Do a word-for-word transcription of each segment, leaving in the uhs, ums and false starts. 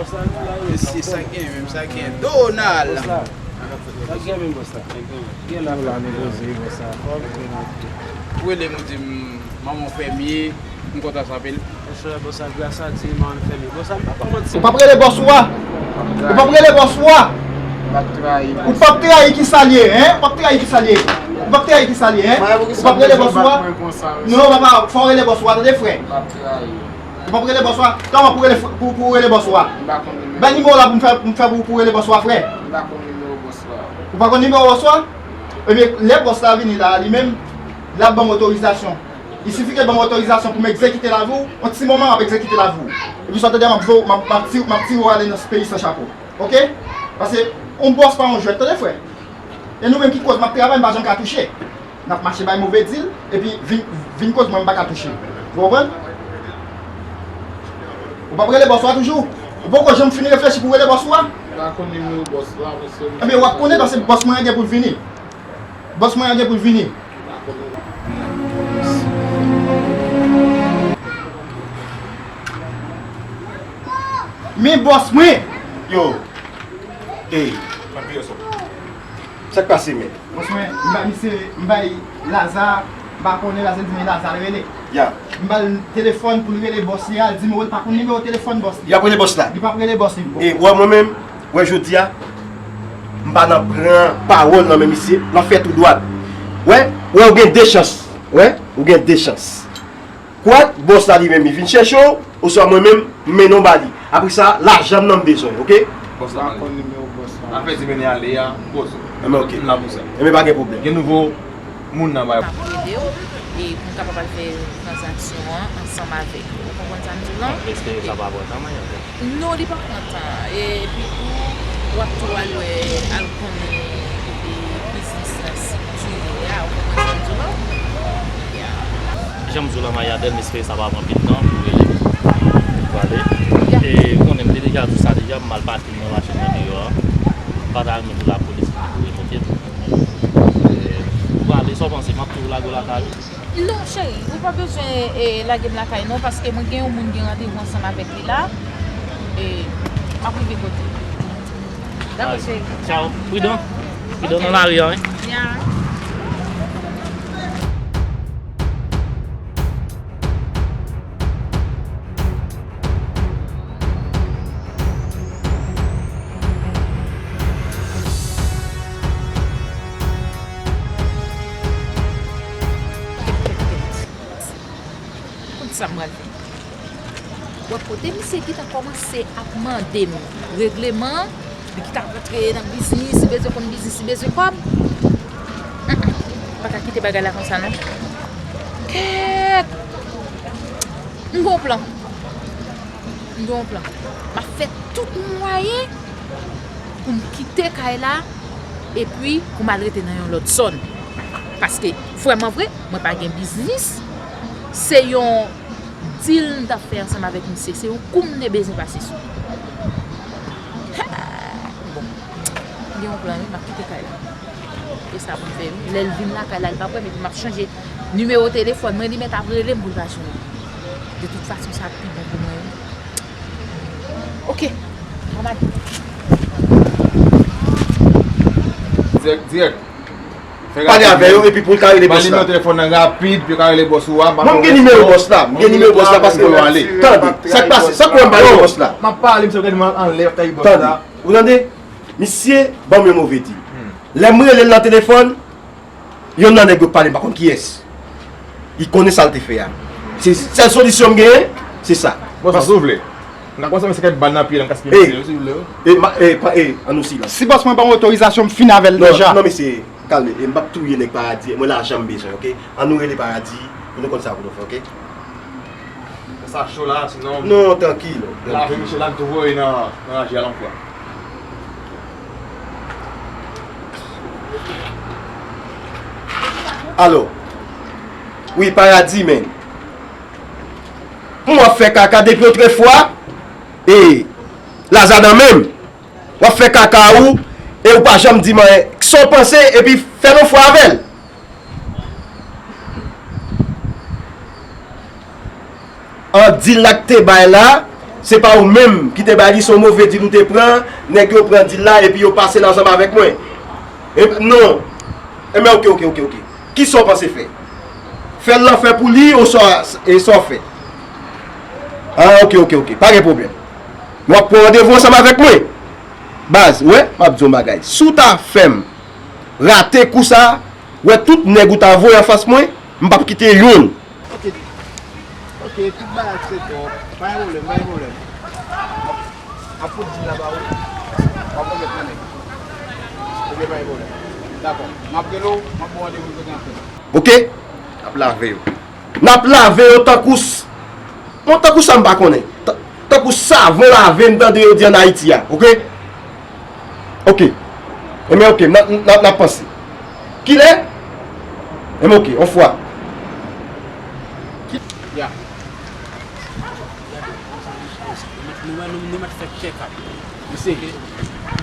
Mesye, sa gen menm, sa gen Donald. Sa gen menm, bòs la. Gen la, la negoze, bòs la. Ou rele m, ou di m, manman w fèmye, m kontan sa anpil. Monchè, bòs la, gras a Dye, manman m fèmye. Bòs la, m pa manti. Ou p ap rele bòs ou a? Ou p ap rele bòs ou a? Ou p ap trayi. Ou p ap trayi, ki sa l ye, en? Ou p ap trayi, ki sa l ye? Ou p ap trayi, ki sa l ye, en? Ou p ap rele bòs ou a? Non, papa, fò w rele bòs ou a, tande, frè. M p ap trayi. Ou p ap rele bòs ou a? Kòman pou rele, pou, pou rele bòs ou a? M pa konn nimewo. Bay nimewo la pou m fè, pou m fè pou, pou rele bòs ou a, frè. M pa konn nimewo bòs la. Ou pa konn nimewo bòs ou a? Ebyen, lè bòs la vini la, li menm, l ap ban m otorizasyon. Il sifi ke l ban m otorizasyon pou m egzekite lavi w, yon ti moman m ap egzekite lavi w. Epi sa w tande a, m ap, m ap, m ap tire, m ap tire w ale nan peyi san chapo. Oke? Paske yon bòs pa yon jwèt, tande, frè. E nou menm ki koz m ap travay, m pa janm ka touche. N ap mache bay move dil, epi vin, vin koz mwen m pa ka touche. Ou konprann? Ou p ap rele bòs ou a toujou? Ou poko janm fin reflechi pou rele bòs ou a? M pa konn nimewo bòs la, mesye. Ebyen, w ap konnen, paske bòs mwen an gen pou l vini. Bòs mwen an gen pou l vini. Men bòs mwen! Yo! Ey! Sa k pase, men? Bòs mwen, m bay misye, m bay Laza, m pa konnen, Laza di men Laza l rele. Ya. M ba l telefòn pou l rele bòs li a, l di m, oh, l pa konn nimewo telefòn bòs li. L ap rele bòs la? Li p ap rele bòs li. E, wè mwen menm, wè jodi a, m pa nan pran pawòl nan men misye, m ap fè tou dwat. Wè, wè, ou gen de chans. Wè, ou gen de chans. Kwat bòs la li menm li vin chèche w, oswa mwen menm, m mennen w ba li. Apre sa, lajan m nan m bezwen, oke? Bòs la, pa konn nimewo bòs la. Afè di mennen ale a, poze w. Enben, oke. M la pou sa. Enben, pa gen pwoblèm. Gen nouvo moun nan bay. M ap ede w, e pou m kapab al fè tranzaksyon an ansanm avèk ou. Ou konprann sa m di w lan? M espere sa pa pran tan, mwen. Non, li pa pran tan. Epi tou, w ap tou al wè, al konnen kote biznis la sitire a, ou konprann sa m di w la? Ya. Jan m di w la, Mayadèl, m espere sa pa pran pil tan pou rele m. Pou ale. Ya. E ou konnen m te deja di w sa deja, m al pake m nan machin nan deyò a. M pa ta renmen pou lapolis vin pou revoke m. E, ou prale, sa w panse, m ap tou lage w lakay ou? Non, cheri, ou pa bezwen, e, lage m lakay non, paske mwen gen yon moun gen randevou ansanm avèk li la. E, m ap rive kote. Dakò, cheri. Tchao. Pridan. Pridan nan lari a, wi. Ya. Kèt, kèt, kèt. Konn sa m pral fè. Wè kote misye gentan kòmanse ap mande m regleman, li gentan ap rantre nan biznis, li bezwen konn biznis, li bezwen kòb. Mm, mm. M pa ka kite bagay la konsa non. Kèt! M gon plan. M gen yon plan. M ap fè tout mwayen pou m kite kay la, epi pou m al rete nan yon lòt zòn. Paske, vrèman vre, mwen pa gen biznis. Se yon dil m t ap fè ansanm avèk misye. Se yon kou m te bezwen pase sou li. Bon, m gen yon plan, wi, m ap kite kay la. E sa pou m fè, wi. Lè l vin lakay la, li p ap wè m, epi m ap chanje nimewo telefòn mwen, li mèt ap rele m pou l pa jwenn mwen. De tout fason, sa ap pi bon pou mwen, wi. Oke. Mwen ale. Dirèk, dirèk. Pale avè yo, epi pou l ka rele bòs la. Ban nimewo telefòn nan rapid, pou yo ka rele bòs ou a. Mwen, m gen nimewo bòs la. M gen nimewo bòs la paske, tande, sa k pase? Sa k wè m pale bòs la? M ap pale, misye gade mwen anlè, w ap taye bòs la. Tande, ou tande? Misye ban m yon move dil. Lè m rele l nan telefòn, yonn nan nèg yo pale, m pa konn kiyès. Li konnen sa l te fè a. Se sèl solisyon m genyen, se sa. Bòs, si w vle, m ka kòmanse mete kèk bal nan pye l, m ka esplike misye, si w vle. E, ma, e, pa, e, ann nou silans. Si bòs mwen ban m otorizasyon, m fini avè l deja. Non, non, mesye, kalme. E m p ap touye nèg Paradi. Mwen lajan m bezwen, oke? Ann nou rele Paradi, pou nou konn sa pou nou fè, oke? Sa cho la, sinon. Non, trankil. Lavi misye la, m tou voye nan, nan raje a yon fwa. Alo. Wi, Paradi, men. Pou w ap fè kaka depi otrefwa, e Laza nan men m. W ap fè kaka ou, e ou pa janm di m anyen. Sa w panse, epi fè l yon fwa avè l. An dil la k te bay la, Se pa ou menm ki te bay li, se yon move dil ou te pran, nèg yo pran dil la epi yo pase l ansanm avèk mwen. E, non. Enben, oke, oke, oke, oke. Kisa w panse fè? Fè l lanfè pou li ou sa, e sa w fè? Ah, oke, oke, oke. Pa gen pwoblèm. W ap pran randevou ansanm avèk mwen. Baz, w wè, m ap di w yon bagay. Si w ta fè m rate kou sa, w wè tout nèg ou ta voye anfas mwen, m p ap kite youn. Ok, ok, tout bagay se bon. Pa gen pwoblèm, pa gen pwoblèm. M ap fout dil la ba ou. W ap remèt mwen nèg. Ok, pa gen pwoblèm. Dakò. M ap rele w, m ap ba w randevou kote anpil. Ok? N ap lave yo. N ap lave yo tankou s-, bon, tankou sa m pa konnen. Ta-, tankou savon lave m tande yo di ann Ayiti a, ok? Ok. Enben, ok, n ap, n ap, n ap panse. Kilè? Enben, ok, on fwa. Ya. Nou, nou, nou mèt fè check up. Mesye.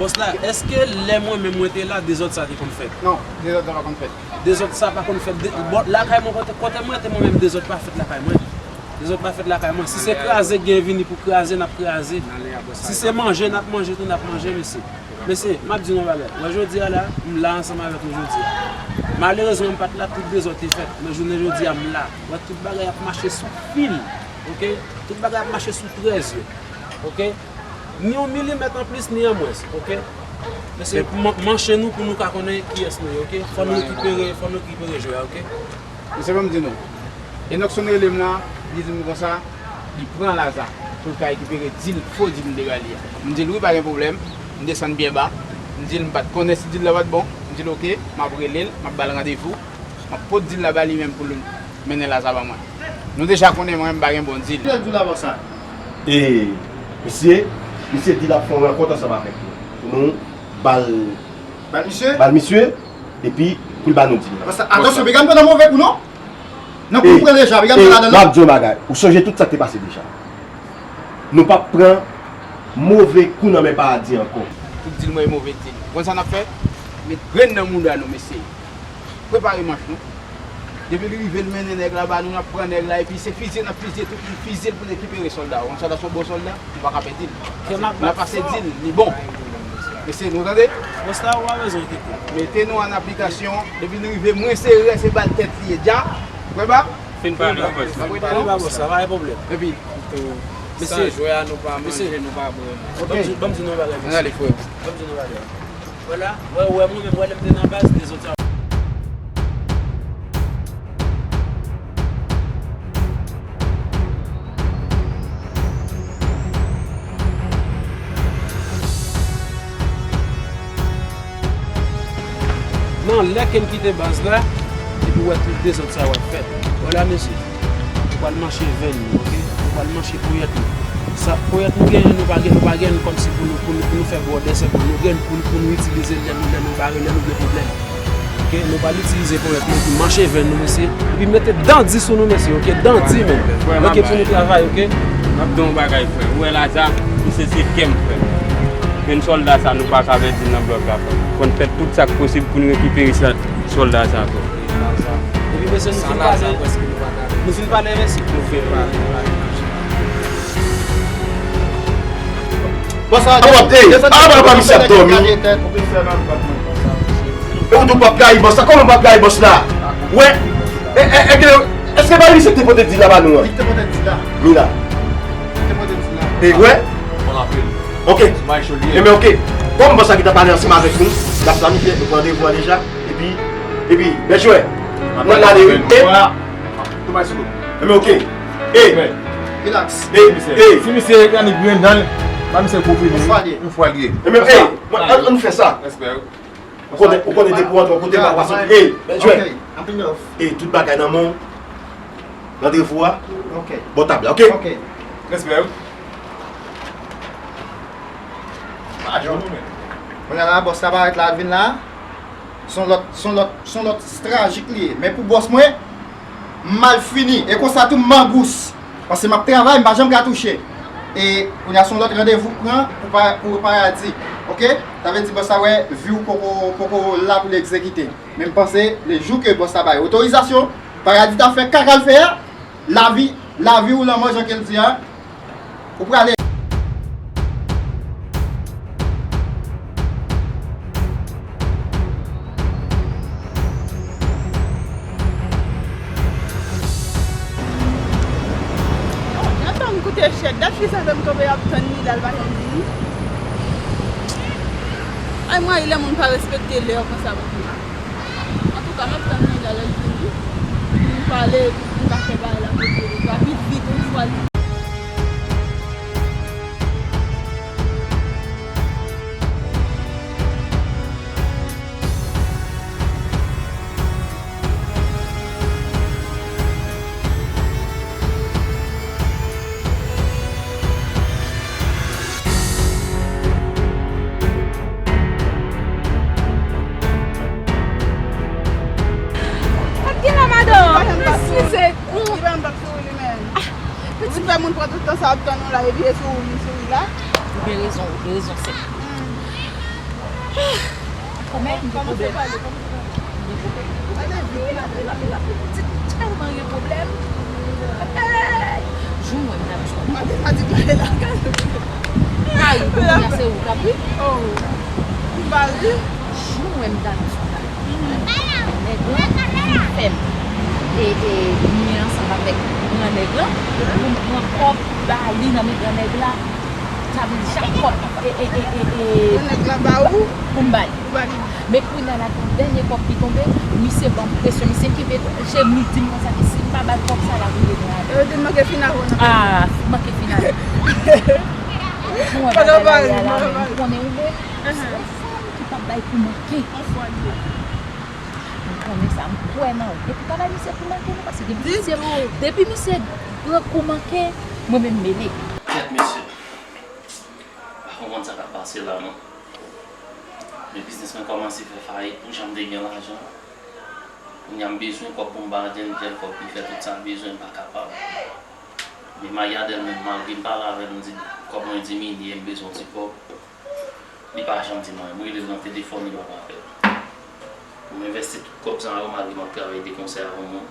Bòs la, èske lè mwen menm mwen te la, dezòd sa te konn fèt? Non, dezòd sa pa konn fèt. Dezòd sa pa konn fèt. De, bò, lakay mwen, kote, kote mwen te mwen menm, dezòd pa fèt lakay mwen. Dezòd pa fèt lakay mwen. Si se kraze gen vini pou kraze, n ap kraze. Si se manje, n ap manje tou, n ap manje, mesye. Mesye, m ap di nou yon bagay. Wè jodi a la, m la ansanm avèk nou jodi a. Malerezman, m pa t la, tout dezòd te fèt. Men jounen jodi a, m la. Wè tout bagay ap mache sou fil. Ok? Tout bagay ap mache sou trèz yo. Ok? Ni yon milimèt anplis, ni an mwens. Ok? Mesye, man-, manche nou pou nou ka konnen kiyès nou ye, ok? Fò nou rekipere, fò nou rekipere jwè a, ok? Mesye, ban m di nou. Enockson rele m la, li di m konsa, li pran Laza pou l ka rekipere dil, fo dil m te ba li a. M di l, wi, pa gen pwoblèm. M desann byen ba. M di l, m pa t konnen si dil la pa t bon. M di l, ok, m ap rele l, m ap ba l randevou. M ap pot dil la ba li menm pou l mennen Laza ban mwen. Nou deja konnen mwen, m pa gen bon dil. Kilè dil la konsa? E, misye, misye di l ap fè yon rankont ansanm avèk nou. Pou nou ba l, ba l misye? Ba l misye, epi pou l ba nou dil la. Konsa, atansyon, piga m pran nan move kou, non? Nan kou m pran deja, piga m pran ladan, non? M ap di w yon bagay. Ou sonje tout sa k te pase deja. Nou p ap pran move kou nan men Paradi ankò. Tout dil mwen e move dil. Ou konn sa n ap fè? Met grenn nan mouda nou, mesye. Prepare manch nou. Depi l rive, l mennen nèg la ba nou, n ap pran nèg la, epi se fizye n ap fizye, tout moun fizye l pou n rekipere sòlda. Yon sòlda se yon bon sòlda, nou pa ka pèdi l. N ap pase di l, li bon. Mesye, nou tande? Bòs la, ou pa bezwen enkyete. Mete nou an aplikasyon. Depi n rive, mwen se rè, se bal tèt li ye dja. Prepare. Fin pale, wi, bòs. Pale ba bòs la, pa gen pwoblèm. Epi, mesye, san jwè a, nou pa manje, nou pa bwè. Ok. Ban m di, ban m di nou yon bagay, mesye. Ann ale, frè. Ban m di nou yon bagay. Vwala, wè, wè, mwen menm, wè, lè m te nan baz, dezòd sa. Nan lè ke m kite baz la, epi w wè tout dezòd sa w ap fè. Vwala, mesye. Ou pral manche venn nou, ok? Ou pral manche ponyèt nou. Sa, ponyèt nou genyen, nou pa gen, nou pa gen kòmsi pou nou, pou nou, pou nou fè bwòdè, sèlman nou gen pou, pou nou itilize l lè nou, lè nou bare, lè nou gen pwoblèm. Ok, nou pral itilize ponyèt nou pou manche venn nou, mesye. Epi mete dandi sou nou, mesye, ok? Dandi menm. Ok, pou nou travay, ok? M ap di w yon bagay, frè. Ou wè Laza, misye se kè m, frè. Grenn sòlda sa, nou pa ka pèdi l nan blòk la, frè. Fò n fè tout sa k posib pou n rekipere sa, sòlda sa, frè. Epi, mesye, nou fin pale. Nou fin pale, mesye. Nou fin pale. Bòs la, desann, desann, desann, desann, desann. E ou tou p ap trayi bòs la? Kòman w p ap trayi bòs la? Wè, e, e, e, èske pa li se ki te pote dil la ba nou an? Li ki te pote dil la. Li la. Li te pote dil la. E wè? Bon, anpil. Ok. Enben, ok. Kòm bòs la ki t ap pale ansanm avèk nou, n ap planifye, nou pran randevou an deja. Epi, epi, bèl jwè. N ap gade, wi. Enben, ok. E. Relax. E, e. Si misye annik grenn dan l, pa misye gwo fini. Yon fwa l ye. Yon fwa l ye. Enben, e, ann, ann fè sa. Respè, wi. Ou konnen, ou konnen depi w antre yon kote, pa pase. E, bèl jwè. Ok. Anpil love. E, tout bagay nan men w. Randevou a. Ok. Bò tab la, ok? Ok. Respè, wi. Pa jwenn nou menm. Kounye a la, bòs la parèt la, l vin la. Se yon lòt, se yon lòt, se yon lòt trajik li ye. Men pou bòs mwen, m mal fini. E konsa tou, m mangous. Paske m ap travay, m pa janm ka touche. E kounye a, se yon lòt randevou pran pou pa, pou Paradi. Ok? Sa vle di bòs la wè, vi w poko, poko la pou l egzekite. Men m panse, le jou ke bòs la bay otorizasyon, Paradi ta fè kaka l fè a, lavi, lavi ou lanmò, jan ke l di a, ou prale. Chèchèt, dat fi sa fè m kanpe ap tann li la, l pa janm vini. Ay, mwen, lè moun pa respekte lè konsa, bon. Antouka, m ap tann li la, lè l vini. Pou nou pale, pou nou ka fè bagay la kote li. Rapid, vit, yon fwa li. Ak ki la, madanm? Eskize. Li pa yon bak souri li menm. Ou vin fè moun pran tout tan sa ap tann ou la, epi e souri li souri la. Ou gen rezon, ou gen rezon, sè. Kòman m gen pwoblèm? M gen pwoblèm. M gen pwoblèm. M tèlman gen pwoblèm. Hey! Jou mwen m t ap sou. Ay, kounye a se ou k ap ri? Oh. Jou mwen m t ap sou. Nèg lan fè m e, e, mwen ansanm avèk gran nèg lan pou m pran kòb ba li nan men gran nèg la. Sa vle di chak kòb e, e, e, e, e, gran nèg la ba ou pou m ba li. Ou ba li. Men kounye a la, gon dènye kòb ki tonbe, misye ban m presyon, misye kenbe je m, li di m konsa ke si m pa ba l kòb sa, l ap rele mwen avè l. Yo di m manke fin avè w nan. Ah, manke fin avè l. Mwen bagay la ye a la, men m konnen ou menm, se yon fanm ki p ap bay kou manke. Yon fwa li ye. M konnen sa, m kwè nan ou. Epi pa bay misye kou manke non, paske depi misye, depi misye pran kou manke, mwen menm mele. Kèt mesye, pa konprann sa k ap pase la non. Men biznis mwen kòmanse fè fayit pou jan m te gen lajan. Kounye a m bezwen kòb pou m ba Adèl, Adèl kòb pou l fè tout sa l bezwen, m pa kapab. Men Mayadèl menm, malgre m pale avè l, m di kòb mwen diminye, m bezwen yon ti kòb. Li pa janm di m anyen. M rele l nan telefòn, li pa pran apèl. Pou m envesti tout kòb sa yo, malgre m ap travay de konsè avè yon moun,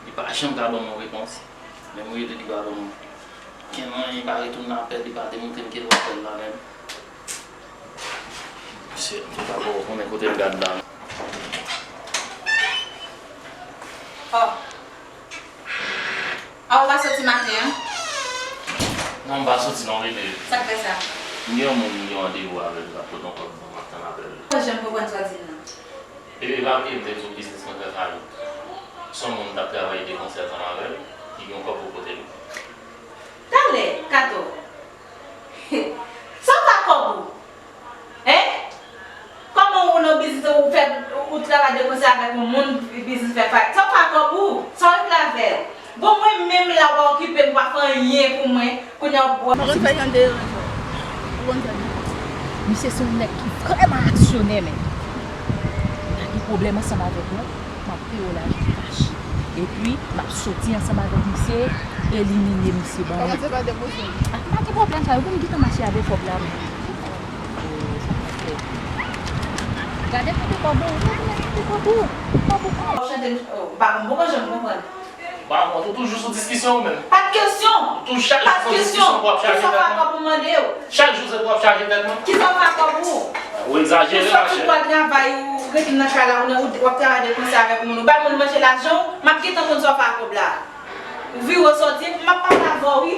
li pa janm ka ban m yon repons. Men m rele, li pa ban m okenn anyen, li pa retounen apèl, li pa demontre m ki l apèl la menm. Mesye, antouka, bon, ou konnen kote m gad la. Oh. Ah, ou pa soti maten an? Non, m pa soti non, rete. Sa k fè sa? M gen yon moun m gen randevou avè l, l ap pote yon kòb ban m, m ap tann apèl li. Mwen pa janm konprann sa w di m nan. Epi pa bliye m te di w biznis mwen fè fayit. Se yon moun m t ap travay de konsè ansanm avè l, ki gen yon kòb pou pote m. Talè, Kato. Sa w fè ak kòb ou? Hein? Kòman ou nan biznis ou fè, ou travay de konsè avèk yon moun, biznis fè fayit? Sa w fè ak kòb ou? Sa w regle avè l? Bon, mwen menm la w pa okipe m, w pa fè anyen pou mwen. Kounye a w ap... Ou konn fè jan de erè sa? Ou konn fè? Misye se yon nèg ki vrèman aksyonè, men. M pa gen pwoblèm ansanm avèk ou. M ap peye w lajan kach. Epi, m ap soti ansanm avèk misye, elimine misye ban mwen. Kòmanse pa deboche. Ah, m pa gen pwoblèm sa yo, pou m gentan mache avè kòb la menm. Oh, sa m ap fè? Gade kote kòb ou, gade kote kòb ou. Kòb ou, kòb. W ap chante, oh, m pa konn, m poko janm konprann. Ba, bon, ou toujou sou diskisyon ou menm. Pa t kesyon. Ou toujou chak jou sou diskisyon pou w ap chaje tèt mwen. Kisa w fè ak kòb ou, m mande w? Chak jou se pou w ap chaje tèt mwen. Kisa w fè ak kòb ou? Ou egzajere, machè. Ou sòti pou w al travay, ou rete nan kay la, ou nan, ou ap travay de konsè avèk moun, ou bay moun manje lajan w, m ap gentan konn sa w fè ak kòb la. Ou vire w sòti, m ap pale avè w, wi.